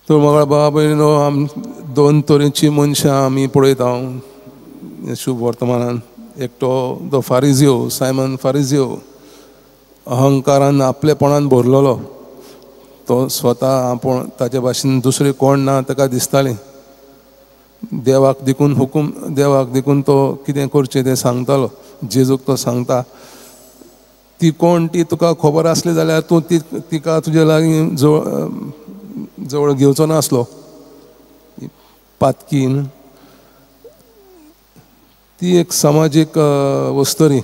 तर मोगाळ भावा भयणीनो, आम दोन तरेची मनशां आमी पळयता शुभ वर्तमानान. एकटो तो फारिजियो, सायमन फारिजियो, अहंकारान आपलेपणान भरलेलो. तो स्वता आपूण ताचे भाशेन दुसरें कोण ना ताका दिसतालें. देवाक देखून हुकूम, देवाक देखून तो कितें करचें तें सांगतालो. जेजूक तो सांगता, ती कोण ती तुका खबर आसली जाल्यार तूं ती तिका तुजे लागीं जवळ जवळ घेवचो नासलो. पातकीन ती एक समाजीक वस्तरी.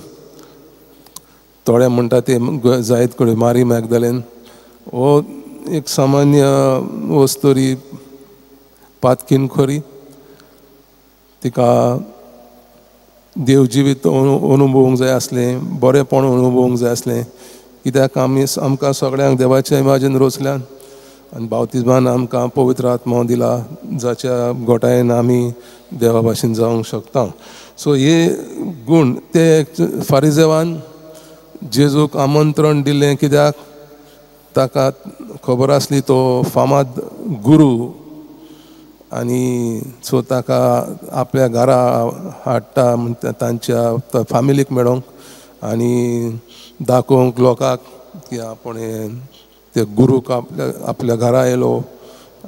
थोडे म्हणटा ते जायत कडेन मारी मॅगदलेन हो एक सामान्य वस्तरी, पातकीन खरी. तिका देव जिवीत अनुभवूंक जाय आसलें, बरेंपण अनुभवूंक जाय आसलें. कित्याक आमी आमकां सगळ्यांक देवाच्या इमाजीन रचल्यान आनी बावतिज्मान आमकां पवित्र आत्मा दिला, जाच्या गोटायेन आमी देवा भाशेन जावंक शकता. सो हे गूण ते फारिजेवान जेजूक आमंत्रण दिलें, कित्याक ताका खबर आसली तो फामाद गुरू आनी सो ताका आपल्या घरा हाडटा तांच्या फामिलीक मेळोंक आनी दाखोवंक लोकांक की आपूण ते गुरूक आपल्या आपल्या घरा येयलो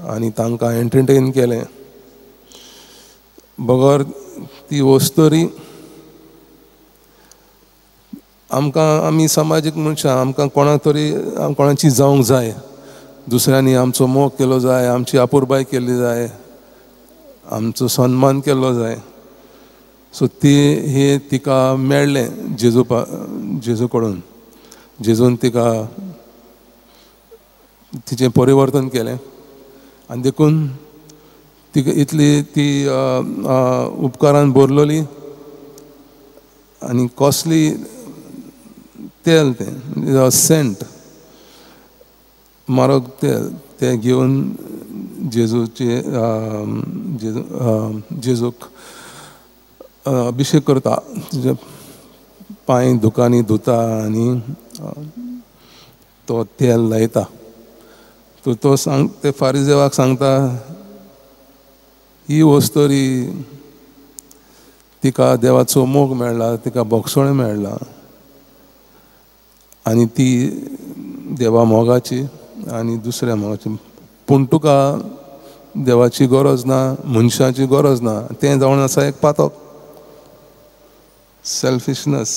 आनी तांकां एंटरटेन केलें. बगर ती वस्तरी आमकां, आमी समाजीक मनशां, आमकां कोणाक तरी कोणाची जावंक जाय, दुसऱ्यांनी आमचो मोग केलो जाय, आमची अपुरबाय केल्ली जाय, आमचो सन्मान केल्लो जाय. सो ती हे तिका मेळ्ळें जेजू जेजू कडून. जेजून तिका तिचें परिवर्तन केलें आनी देखून तिका इतली ती उपकारान भरलेली आनी कॉस्टली तेल, तें सेंट म्हारग तेल तें घेवन जेजूचे जेजू जेजूक अभिशेक करता, तुजे पांय दुकांनी धुता आनी तो तेल लायता. तो सांग ते फारिजेवाक सांगता, ही वस्तरी तिका देवाचो मोग मेळ्ळा, तिका बोगसोणें मेळ्ळा आनी ती देवा मोगाची आनी दुसऱ्या मोगाची. पूण तुका देवाची गरज ना, मनशाची गरज ना. तें जावन आसा एक पातक, सेल्फिशनस.